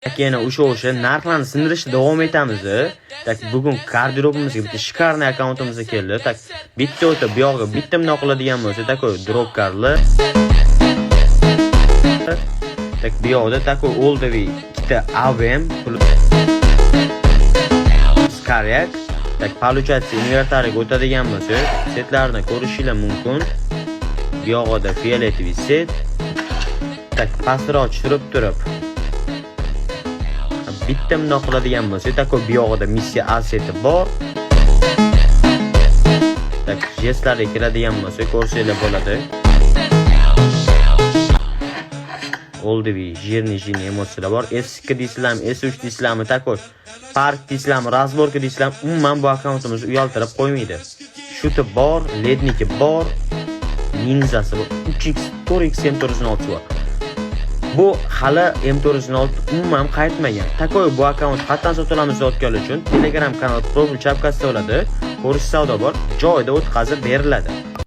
Yana o'sha narxlarni sindirishda davom etamiz. Так, bugun garderobimizga bitta шикарный akkauntimizga keldi. Так, bitta o'tib, bu yog'iga bitta bundoq qiladigan bo'lsa, такой дроп karli. Так, bu yoqda такой олдовый ikkita AVM plus karyak. Так, получается, inventarga o'tadigan bo'lsa, setlarni ko'rishinglar mumkin. Bu yog'ida фиолетовый set. Так, pastroq tushirib turib, bitta bundoq qiladigan bo'lsa, такой bu yog'ida missiya A seti bor. Так, jestlarga kiradigan bo'lsa, ko'rsanglar bo'ladi. Олдовый, жирный, жирный emotsiyalar bor. S2 deysizlarmi, S3 deysizlarmi, такой park deysizlarmi, разборка deysizlarmi, umuman bu akkauntimizni uyaltirib qo'ymaydi. Shuti bor, ledniki bor, ninzasi bor, 3x, 4x M416 bor. Bu hali M416 umuman qaytmagan. Такой bu akkaunt qatdan sotib olamiz deyotganlar uchun Telegram kanal profil chapkasida bo'ladi. Ko'rish savdo bor, joyida o'tkazib beriladi.